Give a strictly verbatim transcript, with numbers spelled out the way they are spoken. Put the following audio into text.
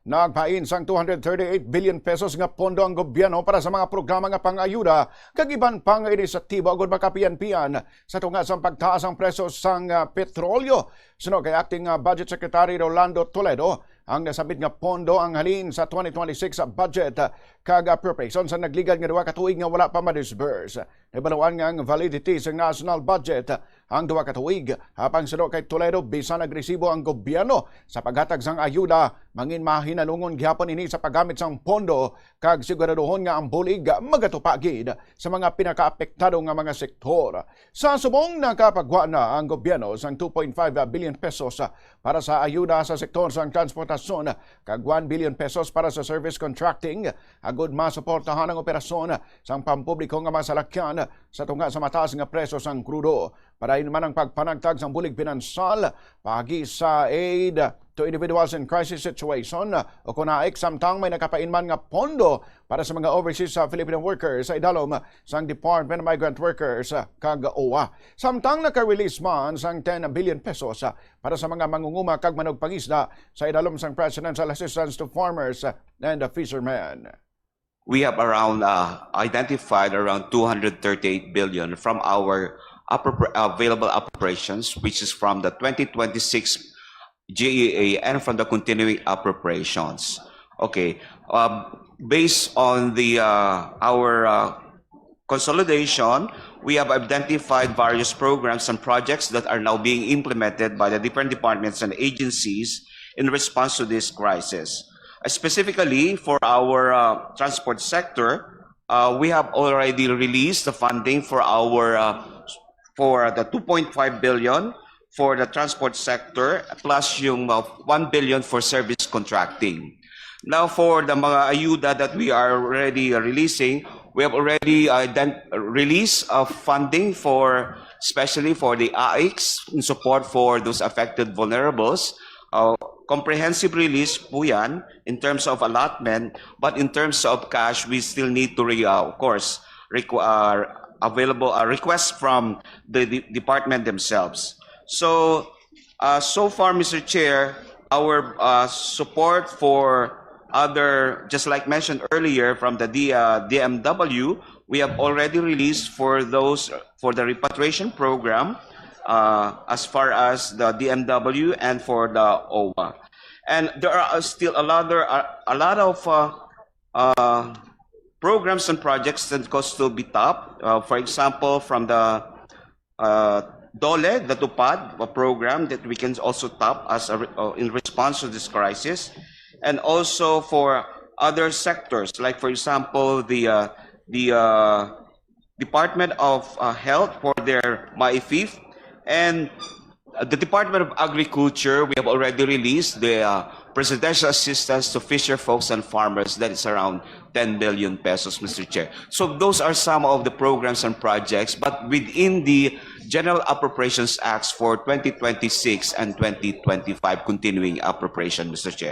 Nagpain sang two hundred thirty-eight billion pesos nga pondo ang gobyerno para sa mga programa nga pang-ayuda kag iban pa nga inisyatibo agud makapian-pian sa tunga sang pagtaas ang presyo sang, ah, petrolyo. Suno kay Acting, ah, Budget Secretary Rolando Toledo, ang nasambit nga pondo ang halin sa twenty twenty-six budget, ah, kag appropriation sa nagligad nga duha ka tuig nga wala pa ma-disburse. Nabaluan nga ang validity sa national budget ang duha ka tuig. Apang suno kay Toledo, bisan nagresibo ang gobyerno sa paghatag sang ayuda, mangin mahinalungon gihapon ini sa paggamit sang pondo kag siguraduhon nga ang bulig magatupa gid sa mga pinakaapektado nga mga sektor. Sa subong, nakapagwa na ang gobyerno sang two point five billion pesos para sa ayuda sa sektor sang transportasyon kag one billion pesos para sa service contracting, agud masuportahan ang operasyon sang pampubliko nga mga salakyan sa tunga sa mataas nga presyo sang krudo. Para man ang pagpanagtag sang bulig pinansiyal paagi sa Aid to Individuals in Crisis Situation, o kon AICS, samtang may nakapainman nga pondo para sa mga overseas sa Filipino workers sa idalom sang Department of Migrant Workers kag OWWA. Samtang naka-release man sang ten billion pesos para sa mga mangunguma kag manugpangisda sa idalom sang Presidential Assistance to Farmers and Fishermen. We have around, uh, identified around two hundred thirty-eight billion from our appropri-, available appropriations, which is from the twenty twenty-six G E A and from the continuing appropriations. Okay. Um, based on the, uh, our, uh, consolidation, we have identified various programs and projects that are now being implemented by the different departments and agencies in response to this crisis. Uh, specifically for our, uh, transport sector, uh, we have already released the funding for our, uh, for the two point five billion for the transport sector, plus yung, uh, one billion for service contracting. Now, for the mga ayuda that we are already releasing, we have already, uh, done, released, uh, funding for, especially for the AICS, in support for those affected vulnerables. Uh, comprehensive release po yan in terms of allotment, but in terms of cash, we still need to, re-, uh, of course, requ-, uh, available, uh, requests from the de-, department themselves. So, uh, so far, Mister Chair, our, uh, support for other, just like mentioned earlier, from the D-, uh, D M W, we have already released for those, for the repatriation program, uh, as far as the D M W and for the OWWA. And there are, uh, still a lot, there are a lot of, uh, uh, programs and projects that could still be tapped. Uh, for example, from the, uh, DOLE, the TUPAD, a program that we can also tap as a re-, uh, in response to this crisis, and also for other sectors, like, for example, the, uh, the, uh, Department of, uh, Health for their MAIFIF, and uh, the Department of Agriculture. We have already released the, uh, presidential assistance to fisher folks and farmers. That is around ten billion pesos, Mister Chair. So those are some of the programs and projects, but within the General Appropriations Acts for twenty twenty-six and twenty twenty-five continuing appropriation, Mister Chair.